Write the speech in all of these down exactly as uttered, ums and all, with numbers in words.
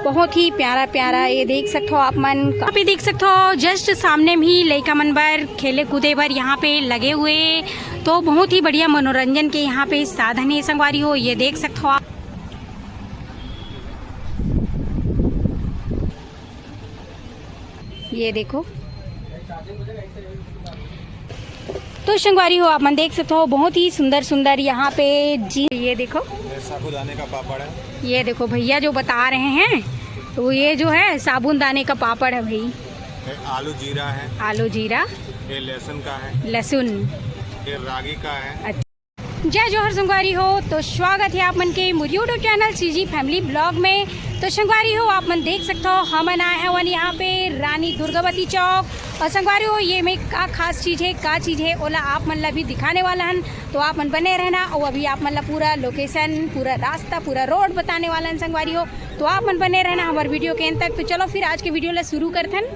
बहुत ही प्यारा प्यारा, ये देख सकते हो आप मन। यहाँ पे देख सकते हो, जस्ट सामने में ही लइका मन बर खेले कूदे बर यहाँ पे लगे हुए, तो बहुत ही बढ़िया मनोरंजन के यहाँ पे साधन है संगवारी हो। ये देख सकते हो आप, ये देखो। तो संगवारी हो, आप मन देख सकते हो, बहुत ही सुंदर सुंदर यहाँ पे जी। ये देखो, ये साबूदाने का पापड़ है। ये देखो भैया जो बता रहे हैं, तो ये जो है साबूदाने का पापड़ है भाई। ये आलू जीरा है। आलू जीरा। ये लहसुन का है। लहसुन। ये रागी का है। अच्छा। जय जोहर संगवारी हो, तो स्वागत है आप मन के मोर YouTube channel CG family blog में। तो संगवारी हो, आप मन देख सकते हो, हमन आए हवन यहाँ पे रानी दुर्गावती चौक। और संगवारी हो, ये में का खास चीज है, का चीज है, ओला आप मन ला भी दिखाने वाला हन। तो आप मन बने रहना, और अभी आप मन ला पूरा लोकेशन, पूरा रास्ता, पूरा रोड बताने वाला हन संगवारी हो। तो आप मन बने रहना हमारे वीडियो के अंत तक। तो चलो फिर आज के वीडियो ला शुरू करथन।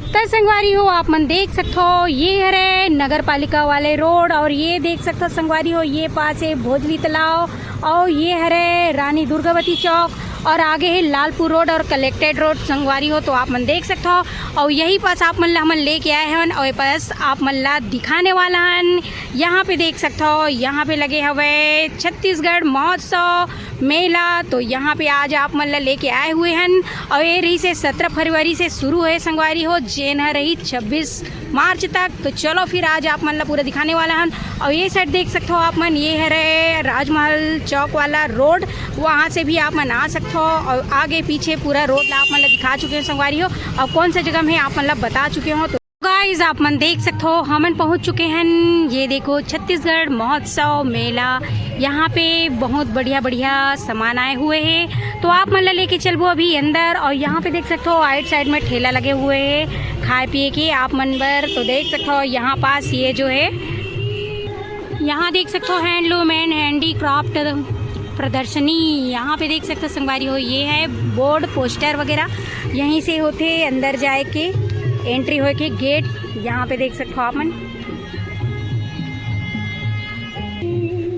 त संगवारी हो, आप मन देख सकथो, ये हरे नगर पालिका वाले रोड, और ये देख सकथो संगवारी हो, ये पास है भोजली तालाब, और ये हरे रानी दुर्गावती चौक, और आगे है लालपुर रोड और कलेक्ट्रेट रोड संगवारी हो, तो आप मन देख सकथो। और यही पास आप मन ला हमन लेके आए हन, और ये पास आप मन ला दिखाने वाला हन। यहाँ पे देख सकथो, यहाँ पे लगे हवे छत्तीसगढ़ महोत्सव मेला। तो यहाँ पे आज आप मन ला लेके आए हुए हन, और ये रही से सत्रह फरवरी से शुरू है संगवारी हो, जेन ह रही छब्बीस मार्च तक। तो चलो फिर आज आप मन ला पूरा दिखाने वाला हन। और ये साइड देख सकते हो आप मन, ये है रहे राजमहल चौक वाला रोड, वहाँ से भी आप मन आ सकते हो। और आगे पीछे पूरा रोड ला आप मन ला दिखा चुके हैं संगवारी हो, और कौन सा जगह में आप मन ला बता चुके हो। तो गाइस, आप मन देख सकथो, हमन पहुंच चुके हन। ये देखो, छत्तीसगढ़ महोत्सव मेला। यहाँ पे बहुत बढ़िया बढ़िया सामान आए हुए हैं, तो आप मन ला लेके चलबो अभी अंदर। और यहाँ पे देख सकथो, आइट साइड में ठेला लगे हुए हैं खाए पिए के आप मन बर। तो देख सकथो, यहाँ पास ये जो है, यहाँ देख सकथो, हैंडलूम एंड हैंडीक्राफ्ट प्रदर्शनी। यहाँ पे देख सकथो संगवारी हो, ये है बोर्ड, पोस्टर वगैरह यहीं से होथे अंदर जाए के, एंट्री होए के गेट। यहाँ पे देख सकथो आप मन,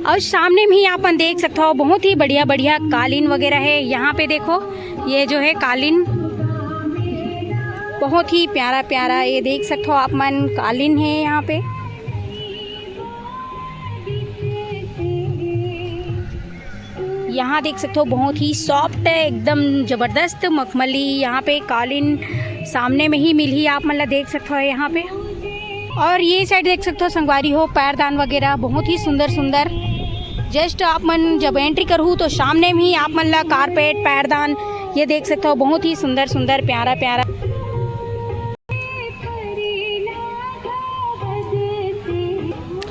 और सामने में ही आप मन देख सकथो, बहुत ही बढ़िया बढ़िया कालीन वगैरह है। यहाँ पे देखो, ये जो है कालीन, बहुत ही प्यारा प्यारा, ये देख सकथो आप मन, कालीन है यहाँ पे। यहाँ देख सकते हो, बहुत ही सॉफ्ट है, एकदम जबरदस्त मखमली। यहाँ पे कालीन सामने में ही मिलही, आप मन ला देख सकते हो यहाँ पे। और ये साइड देख सकते हो संगवारी हो, पैरदान वगैरह बहुत ही सुंदर सुंदर। जस्ट आप मन जब एंट्री करहू तो सामने में ही आप मन ला कारपेट, पैरदान, ये देख सकते हो, बहुत ही सुंदर सुंदर, प्यारा प्यारा।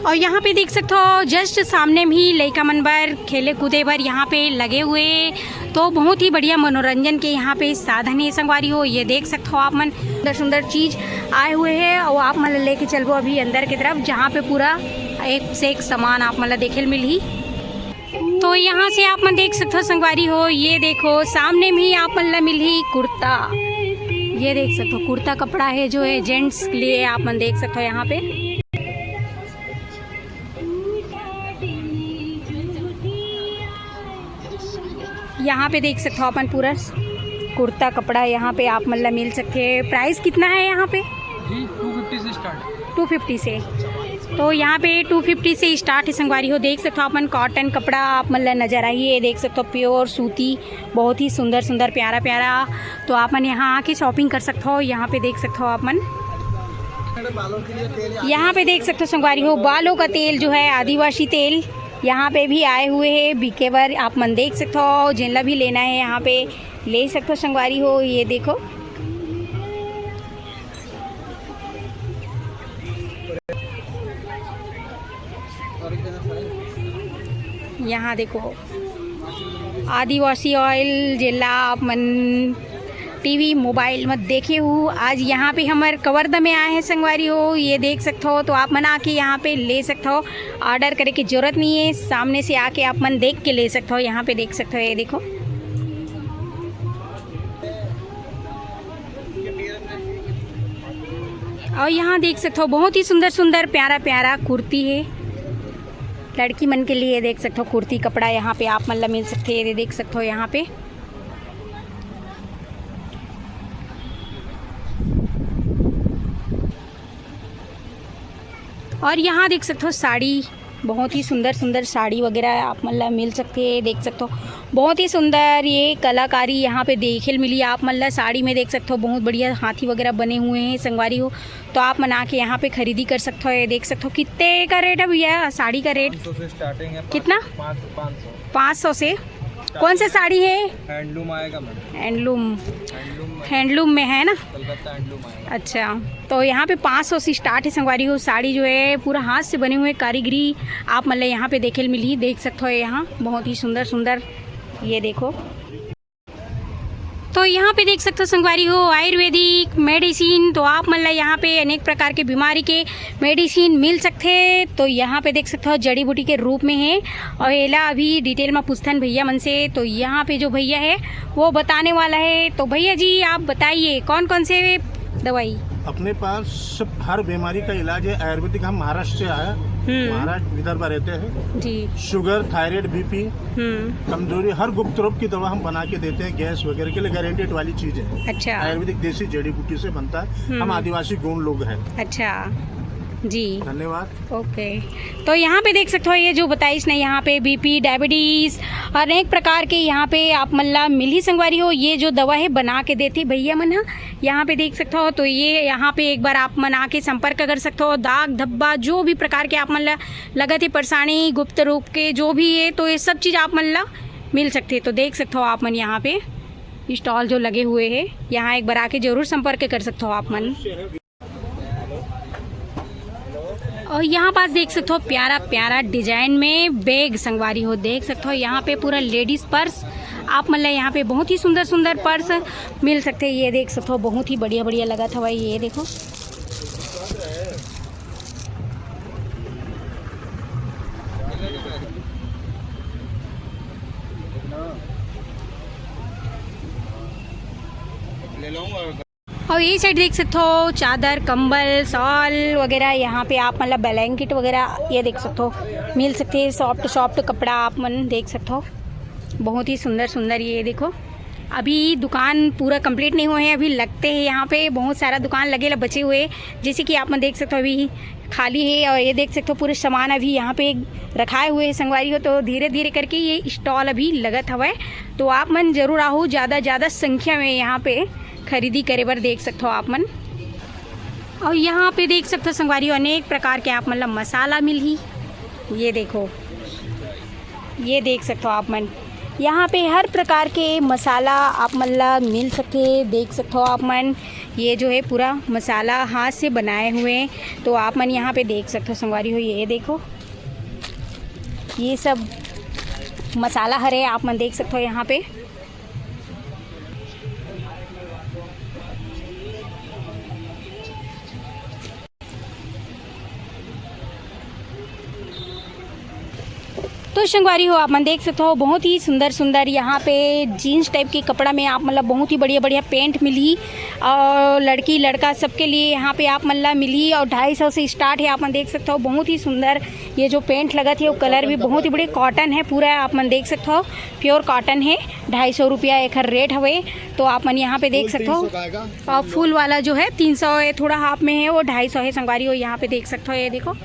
और यहाँ पे देख सकते हो, जस्ट सामने में ही लइका मन बर खेले कूदे बर यहाँ पे लगे हुए, तो बहुत ही बढ़िया मनोरंजन के यहाँ पे साधन है संगवारी हो। ये देख सकते हो आप मन, सुंदर सुंदर चीज आए हुए हैं, और आप मन ला लेके चलबो अभी अंदर की तरफ, जहाँ पे पूरा एक से एक सामान आप मन ला देखे ल मिलही। तो यहाँ से आप मन देख सकते हो संगवारी हो, ये देखो सामने में ही आप मन ला मिलही कुर्ता। ये देख सकते हो, कुर्ता कपड़ा है जो है जेंट्स के लिए, आप मन देख सकते हो यहाँ पे। यहाँ पे देख सकते हो अपन पूरा कुर्ता कपड़ा यहाँ पे आप मन ला मिल सकते हैं। प्राइस कितना है यहाँ पे? जी, टू फिफ्टी से स्टार्ट। टू फिफ्टी से। तो यहाँ पे टू फिफ्टी से स्टार्ट है संगवारी हो। देख सकते हो अपन कॉटन कपड़ा आप मन ला नजर आही, ये देख सकते हो प्योर सूती, बहुत ही सुंदर सुंदर, प्यारा प्यारा। तो आप मन यहाँ आके शॉपिंग कर सकते हो। यहाँ पे देख सकते हो आप मन, यहाँ पे देख सकते हो संगवारी हो, बालों का तेल जो है आदिवासी तेल, यहाँ पे भी आए हुए हैं बिके बर। आप मन देख सकते हो, जिनला भी लेना है यहाँ पे ले सकते हो संगवारी हो। ये देखो, यहाँ देखो आदिवासी ऑयल, जेला आप मन टीवी मोबाइल में देखे हो। आज यहाँ पे हमर कवर्धा में आए हैं संगवारी हो, ये देख सकते हो। तो आप मन आके यहाँ पे ले सकते हो, ऑर्डर करे की जरूरत नहीं है, सामने से आके आप मन देख के ले सकते हो। यहाँ पे देख सकते हो, ये देखो। और यहाँ देख सकते हो बहुत ही सुंदर सुंदर प्यारा प्यारा कुर्ती है लड़की मन के लिए। देख सकते हो कुर्ती कपड़ा यहाँ पे आप मन ला मिल सकते हैं। ये देख सकते हो यहाँ पे और यहाँ देख सकते हो साड़ी, बहुत ही सुंदर सुंदर साड़ी वगैरह आप मन ला मिल सकते हैं। देख सकते हो बहुत ही सुंदर ये कलाकारी यहाँ पे देखे ल मिली आप मन ला। साड़ी में देख सकते हो बहुत बढ़िया हाथी वगैरह बने हुए हैं संगवारी हो, तो आप मन आके यहाँ पे खरीदी कर सकते हो। ये देख सकते हो कितने का रेट है भैया साड़ी का रेट? पाँच सौ से स्टार्टिंग है। कितना? पाँच सौ। पाँच सौ से। कौन सा साड़ी है? हैंडलूम आएगा मैम। हैंडलूम। हैंडलूम में। हैंडलूम में है ना? कलकत्ता हैंडलूम आएगा। अच्छा, तो यहाँ पे पाँच सौ से स्टार्ट है संगवारी हो। साड़ी जो है पूरा हाथ से बने हुए कारीगरी आप मन ला यहाँ पे देखे ल मिली। देख सकते हो यहाँ बहुत ही सुंदर सुंदर, ये देखो। तो यहाँ पे देख सकते हो संगवारी हो आयुर्वेदिक मेडिसिन, तो आप मन ला यहाँ पे अनेक प्रकार के बीमारी के मेडिसिन मिल सकते हैं। तो यहाँ पे देख सकते हो जड़ी बूटी के रूप में है और एला अभी डिटेल में पूछथन भैया मन से। तो यहाँ पे जो भैया है वो बताने वाला है। तो भैया जी आप बताइए कौन कौन से दवाई? अपने पास सब हर बीमारी का इलाज है। आयुर्वेदिक, हम महाराष्ट्र से आए हैं, हम्म। महाराष्ट्र विदर्भ रहते हैं। जी। शुगर, थायराइड, बीपी, हम्म। कमजोरी, हर गुप्त रोग की दवा हम बना के देते हैं। गैस वगैरह के लिए गारंटीड वाली चीज है। अच्छा। आयुर्वेदिक देसी जड़ी बूटी से बनता है। हम्म। हम आदिवासी गोंड लोग हैं। अच्छा जी। धन्यवाद। ओके, तो यहाँ पे देख सकते हो ये जो बताइस ना, यहाँ पे बीपी, डायबिटीज और अनेक प्रकार के यहाँ पे आप मन ला मिली संगवारी हो। ये जो दवा है बना के देते भैया मन ह। यहाँ पे देख सकते हो, तो ये यहाँ पे एक बार आप मन आके संपर्क कर सकते हो। दाग धब्बा जो भी प्रकार के आप मन ला लगत है परेशानी, गुप्त रोग के जो भी है, तो ये सब चीज़ आप मन ला मिल सकते हैं। तो देख सकते हो आप मन यहाँ पे स्टॉल जो लगे हुए हैं, यहाँ एक बार आके जरूर संपर्क कर सकते हो आप मन। और यहाँ पास देख सकते हो प्यारा प्यारा डिजाइन में बैग संगवारी हो, देख सकते हो यहाँ पे पूरा लेडीज पर्स आप मन ला यहाँ पे बहुत ही सुंदर सुंदर पर्स मिल सकते हैं। ये देख सकते हो बहुत ही बढ़िया बढ़िया लगत हवय। ये देखो, ले लूँगा। और ये साइड देख सकते हो चादर, कंबल, शॉल वगैरह, यहाँ पे आप मतलब ब्लैंकेट वगैरह ये देख सकते हो, मिल सकते हैं। सॉफ्ट सॉफ्ट कपड़ा आप मन देख सकते हो, बहुत ही सुंदर सुंदर। ये देखो, अभी दुकान पूरा कंप्लीट नहीं हुए हैं, अभी लगते हैं यहाँ पे, बहुत सारा दुकान लगे ला बचे हुए हैं। जैसे कि आप मन देख सकते हो अभी खाली है और ये देख सकते हो पूरे सामान अभी यहाँ पे रखाए हुए हैं संगवारी हो। तो धीरे धीरे करके ये स्टॉल अभी लगत हवय, तो आप मन जरूर आहू, ज़्यादा ज़्यादा संख्या में यहाँ पे खरीदी करे बर देख सकते हो आप मन। और यहाँ पे देख सकते हो संगवारी हो, अनेक प्रकार के आप मन ला मसाला मिलही। ये देखो, ये देख सकते हो आप मन, यहाँ पे हर प्रकार के मसाला आप मन ला मिल सकते, देख सकते हो आप मन। ये जो है पूरा मसाला हाथ से बनाए हुए हैं, तो आप मन यहाँ पे देख सकते हो संगवारी हो। ये देखो, ये सब मसाला हरे आप मन देख सकते हो यहाँ पे। तो संगवारी हो, आप मन देख सकते हो बहुत ही सुंदर सुंदर यहाँ पे जीन्स टाइप के कपड़ा में आप मतलब बहुत ही बढ़िया बढ़िया पैंट मिली और लड़की लड़का सबके लिए यहाँ पे आप मन ला मिली और ढाई सौ से स्टार्ट है। आप मन देख सकते हो बहुत ही सुंदर ये जो पैंट लगत है, वो कलर भी बहुत ही बढ़िया कॉटन है पूरा, आप मन देख सकते हो प्योर कॉटन है। ढाई सौ रुपया एखर रेट हवे। तो आप मन यहाँ पे देख सकते हो और फुल वाला जो है तीन सौ है, थोड़ा हाफ में है, वो ढाई सौ है संगवारी हो। यहाँ पे देख सकते हो, ये देखो।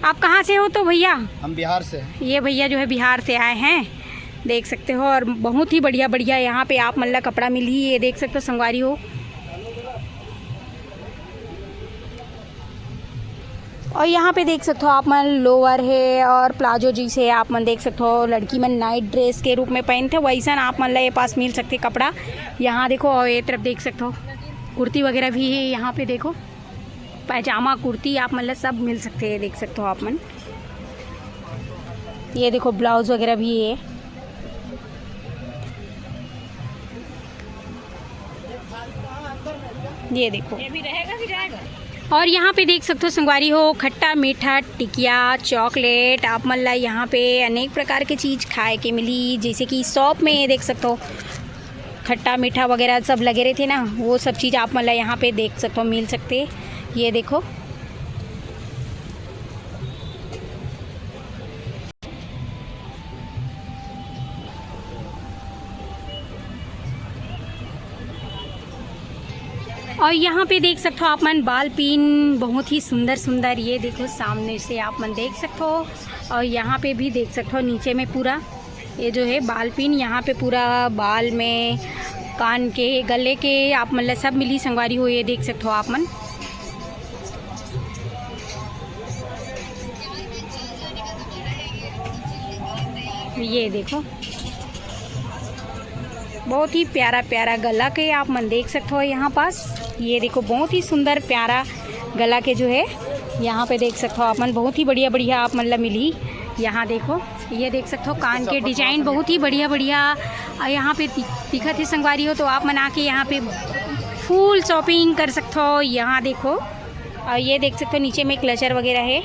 आप कहाँ से हो तो भैया? हम बिहार से हैं। ये भैया जो है बिहार से आए हैं, देख सकते हो। और बहुत ही बढ़िया बढ़िया यहाँ पे आप मन ला कपड़ा मिलही, ये देख सकते हो संगवारी हो। और यहाँ पे देख सकते हो आप मन लोअर है और प्लाजो जैसे आप मन देख सकते हो लड़की मन नाइट ड्रेस के रूप में पहनते, वैसन आप मन ला ये पास मिल सकते कपड़ा। यहाँ देखो और ये तरफ देख सकते हो कुर्ती वगैरह भी है। यहाँ पे देखो पैजामा कुर्ती आप मन ला सब मिल सकते हैं, देख सकते हो आप मन। ये देखो ब्लाउज वगैरह भी है, ये देखो। और यहाँ पे देख सकते हो संगवारी हो खट्टा मीठा टिकिया चॉकलेट आप मन ला यहाँ पे अनेक प्रकार के चीज़ खाए के मिली, जैसे कि शॉप में ये देख सकते हो खट्टा मीठा वगैरह सब लगे रहे थे ना, वो सब चीज़ आप मन ला यहाँ पे देख सकते हो, मिल सकते। ये देखो। और यहाँ पे देख सकते हो आप मन बाल पिन, बहुत ही सुंदर सुंदर। ये देखो, सामने से आप मन देख सकते हो। और यहाँ पे भी देख सकते हो, नीचे में पूरा ये जो है बाल पिन, यहाँ पे पूरा बाल में, कान के, गले के, आप मन ला सब मिली संगवारी हो। ये देख सकते हो आप मन, ये देखो, बहुत ही प्यारा प्यारा गला के आप मन देख सकते हो। यहाँ पास ये देखो, बहुत ही सुंदर प्यारा गला के जो है, यहाँ पे देख सकते हो आप मन, बहुत ही बढ़िया बढ़िया आप मन ला मिली। यहाँ देखो, ये देख सकते हो, कान के डिजाइन बहुत ही बढ़िया बढ़िया। और यहाँ पे दि- दिखत है संगवारी हो, तो आप मन आके यहाँ पे फुल शॉपिंग कर सकते हो। यहाँ देखो, और ये देख सकते हो, नीचे में क्लचर वगैरह है।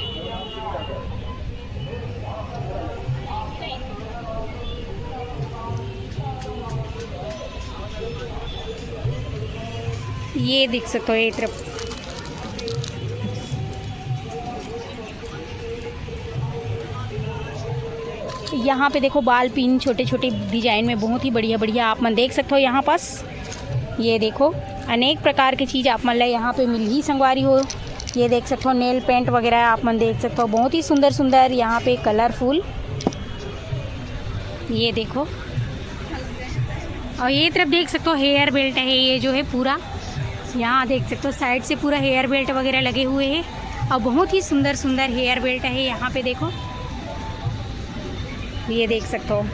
ये देख सकते हो, ये तरफ, यहाँ पे देखो, बाल पिन छोटे छोटे डिजाइन में बहुत ही बढ़िया बढ़िया आप मन देख सकते हो। यहाँ पास ये देखो, अनेक प्रकार के चीज आप मन ला यहाँ पे मिलही संगवारी हो। ये देख सकते हो, नेल पेंट वगैरह आप मन देख सकते हो, बहुत ही सुंदर सुंदर यहाँ पे कलरफुल। ये देखो, और ये तरफ देख सकते हो, हेयर बेल्ट है, ये जो है पूरा, यहाँ देख सकते हो, साइड से पूरा हेयर बेल्ट वगैरह लगे हुए हैं। और बहुत ही सुंदर सुंदर हेयर बेल्ट है। यहाँ पे देखो, ये देख सकते हो।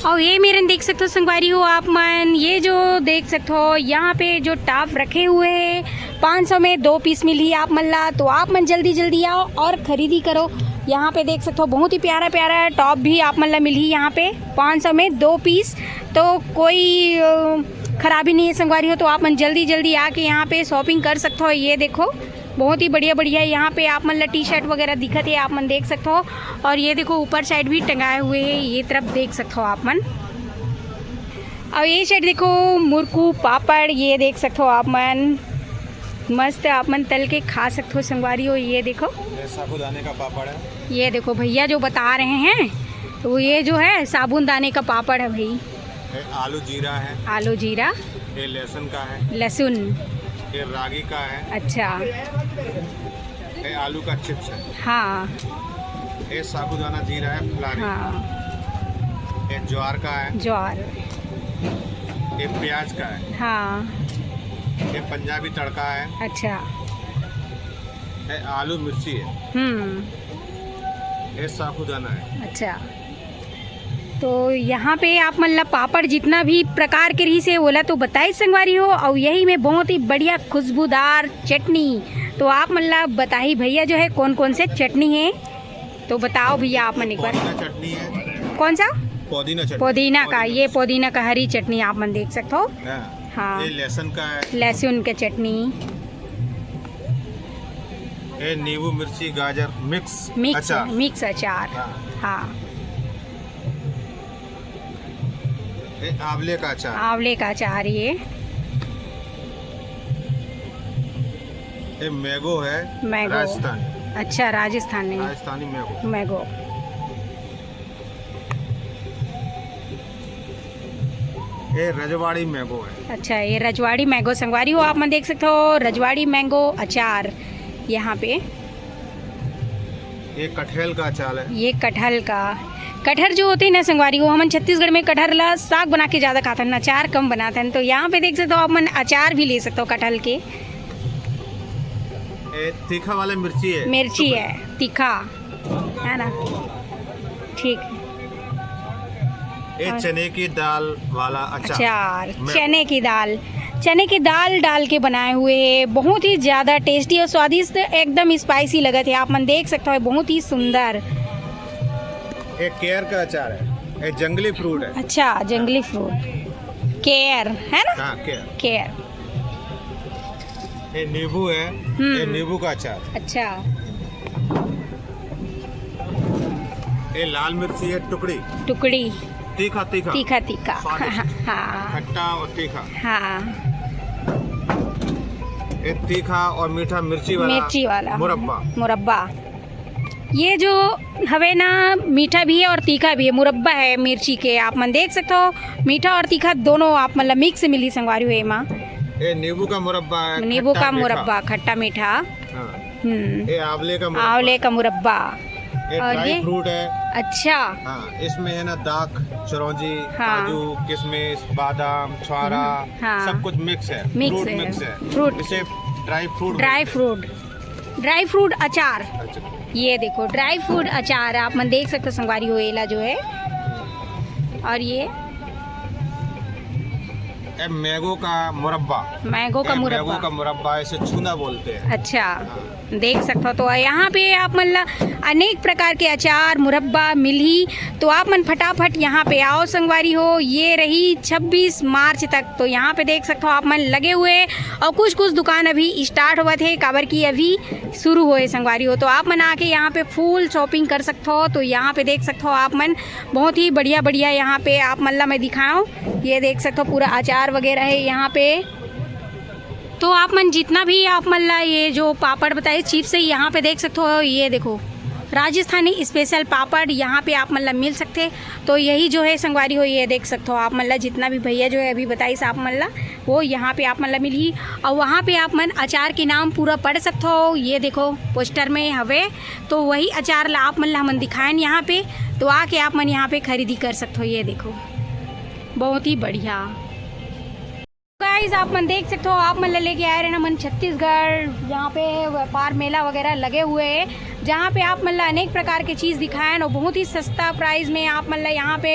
और ये मेरन देख सकते हो संगवारी हो आप मन, ये जो देख सकते हो, यहाँ पे जो टॉप रखे हुए हैं, पाँच सौ में दो पीस मिलही आप मन ला। तो आप मन जल्दी जल्दी आओ और खरीदी करो। यहाँ पे देख सकते हो, बहुत ही प्यारा प्यारा टॉप भी आप मन ला मिलही यहाँ पे पाँच सौ में दो पीस। तो कोई अ, खराबी नहीं है संगवारी हो, तो आप मन जल्दी जल्दी आके यहाँ पे शॉपिंग कर सकते हो। ये देखो, बहुत ही बढ़िया बढ़िया यहाँ पे आप मन ला टी शर्ट वगैरह दिखत है, आप मन देख सकते हो। और ये देखो, ऊपर साइड भी टंगाए हुए है, ये तरफ देख सकते हो आप मन। और ये साइड देखो, मुरकू पापड़, ये देख सकते हो आप मन, मस्त आप मन तल के खा सकते हो संगवारी हो। ये देखो, ये साबूदाने का पापड़ है। ये देखो भैया जो बता रहे हैं, तो ये जो है साबूदाने का पापड़ है भाई। ये आलू जीरा है। आलू जीरा। ये लहसुन का है। लहसुन। ये रागी का है। अच्छा। ये आलू का चिप्स है। हाँ। ये साबूदाना जीरा है, फुलारी। हाँ। ये ज्वार का है। ज्वार। ये प्याज का है। हाँ। ये पंजाबी तड़का है। अच्छा। ये आलू मिर्ची है। हम्म। ये साबूदाना है। अच्छा। तो यहाँ पे आप मन ला पापड़ जितना भी प्रकार के रहिस हे, ओला तो बताइस संगवारी हो, अउ यही में बहुत ही बढ़िया खुशबूदार चटनी। तो आप मन ला बताही भैया जो है कौन कौन से चटनी है, तो बताओ भैया आप मन एक बार। पुदीना चटनी है। कौन सा? पुदीना चटनी। पुदीना का, पुदीना। ये पुदीना का हरी चटनी आप मन देख सकते हो। हाँ। हाँ। ये लहसुन का है। लहसुन के चटनी। ये नींबू, मिर्ची, गाजर मिक्स मिक्स, अचार। मिक्स अचार। हाँ। हाँ। ये आंवले का अचार। आंवले का अचार ये। ये मैंगो है। मैंगो। राजस्थानी। अच्छा, राजस्थानी। राजस्थानी मैंगो। मैंगो। ये रजवाड़ी मैंगो है। अच्छा, ये रजवाड़ी मैंगो संगवारी हो, आप मन देख सकते हो, रजवाड़ी मैंगो अचार यहाँ पे। ये कटहल का अचार है। ये कटहल का, कटहर जो होते हैं ना संगवारी, वो हमन छत्तीसगढ़ में कटहर ला साग बना के ज़्यादा खाथन, अचार कम बनाथन। तो यहाँ पे देख सकते हो आप मन, अचार भी ले सकते हो कटहल के। ये तीखा वाला मिर्ची है। मिर्ची है, तीखा है ना। ठीक। ये हाँ। चने की दाल वाला अचार। अचार, मैं चने की दाल, चने की दाल डाल के बनाए हुए हैं, बहुत ही ज़्यादा टेस्टी और स्वादिष्ट, एकदम स्पाइसी लगत है। आप मन देख सकते हो, बहुत ही सुंदर। एक केयर का अचार है, एक जंगली फ्रूट है। अच्छा, जंगली फ्रूट, केयर है ना? हाँ, केयर। केयर। ये नींबू है। हम्म। ये नींबू का अचार। अच्छा। ये लाल मिर्ची है टुकड़ी, टुकड़ी। तीखा तीखा, तीखा तीखा। स्वादिष्ट। हाँ। खट्टा और तीखा। हाँ। ये तीखा और मीठा मिर्ची वाला मिर्ची वाला मुरब्बा। मुरब्बा। ये जो हवे ना, मीठा भी है और तीखा भी है। मुरब्बा है मिर्ची के, आप मन देख सकते हो, मीठा और तीखा दोनों आप मतलब मिक्स मिली संगवारी हो एमा। ये नींबू का मुरब्बा है, नींबू खट्टा का मीठा। मुरब्बा, खट्टा मीठा। हाँ। हम्म। ये आंवले का मुरब्बा। आंवले का मुरब्बा। ये और ड्राई ये? फ्रूट है। अच्छा। हाँ, इसमें है ना दाख, चिरौंजी, हाँ। काजू, किशमिश, बादाम, छुआरा, हाँ। सब कुछ मिक्स है। मिक्स फ्रूट है। मिक्स है। फ्रूट। इसे ड्राई फ्रूट ड्राई बोलते फ्रूट। ड्राई फ्रूट अचार। हैं। अच्छा। ये देखो, ड्राई फ्रूट अचार आप मन देख सकते हो संगवारी हो, एला जो है। और ये ये मैंगो का मुरब्बा। मैंगो का ये मुरब्बा। मैंगो का मुरब्बा, इसे छूंदा बोलते हैं। अच्छा, देख सकते हो। तो यहाँ पे आप मन ला अनेक प्रकार के अचार, मुरब्बा मिलही। तो आप मन फटाफट यहाँ पे आओ संगवारी हो। ये रही छब्बीस मार्च तक। तो यहाँ पे देख सकते हो आप मन लगे हुए, और कुछ कुछ दुकान अभी स्टार्ट होवत हे, काबर कि अभी शुरू होए संगवारी हो। तो आप मन आके यहाँ पे फुल शॉपिंग कर सकते हो। तो यहाँ पे देख सकते हो आप मन, बहुत ही बढ़िया बढ़िया यहाँ पे आप मन ला मैं दिखाऊँ। ये देख सकते हो पूरा अचार वगैरह है यहाँ पे। तो आप मन जितना भी आप मन ला ये जो पापड़ बताए, चिप्स है, यहाँ पे देख सकते हो। ये देखो, राजस्थानी स्पेशल पापड़ यहाँ पे आप मन ला मिल सकते। तो यही जो है संगवारी हो, ये देख सकते हो आप मन ला, जितना भी भैया जो है अभी बताइस आप मन ला, वो यहाँ पे आप मन ला मिलही। और वहाँ पे आप मन अचार के नाम पूरा पढ़ सकते हो। ये देखो, पोस्टर में हवे, तो वही अचार ला आप मन ला हमन दिखाएन यहाँ पे। तो आके आप मन यहाँ पे खरीदी कर सकते हो। ये देखो, बहुत ही बढ़िया। गाइस, आप मन देख सकते हो, आप मन ला लेके आए रहे ना मन छत्तीसगढ़। यहाँ पे व्यापार मेला वगैरह लगे हुए हैं, जहाँ पे आप मन ला अनेक प्रकार के चीज दिखाएन, और बहुत ही सस्ता प्राइस में आप मन ला यहाँ पे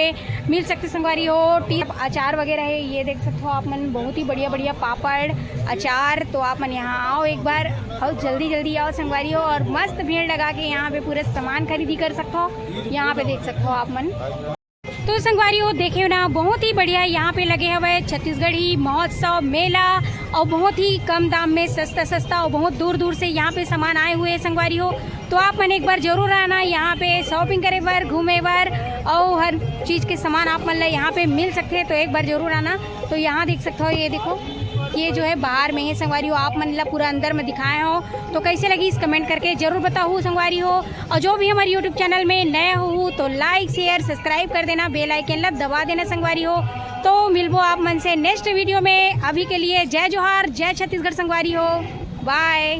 मिल सकते संगवारी हो। टी अचार वगैरह है, ये देख सकते हो आप मन, बहुत ही बढ़िया बढ़िया पापड़, अचार। तो आप मन यहाँ आओ एक बार, और जल्दी जल्दी आओ संगवारी हो, और मस्त भीड़ लगा के यहाँ पे पूरे सामान खरीदी कर सकते हो। यहाँ पे देख सकते हो आप मन। तो संगवारी हो, देखे हो ना, बहुत ही बढ़िया यहाँ पे लगे हुए छत्तीसगढ़ी महोत्सव मेला, और बहुत ही कम दाम में सस्ता सस्ता, और बहुत दूर दूर से यहाँ पे सामान आए हुए हैं संगवारी हो। तो आप मन एक बार जरूर आना यहाँ पे शॉपिंग करे बर, घूमे बर, और हर चीज के सामान आप मन ला यहाँ पे मिल सकते हैं। तो एक बार जरूर आना। तो यहाँ देख सकते हो, ये देखो, ये जो है बाहर में है संगवारी हो, आप मन ला पूरा अंदर में दिखाए हो। तो कैसे लगी इस कमेंट करके जरूर बताओ संगवारी हो। और जो भी हमारे यूट्यूब चैनल में नए हो तो लाइक शेयर सब्सक्राइब कर देना, बेल आइकन ला दबा देना संगवारी हो। तो मिलबो आप मन से नेक्स्ट वीडियो में। अभी के लिए जय जोहार, जय छत्तीसगढ़ संगवारी हो, बाय।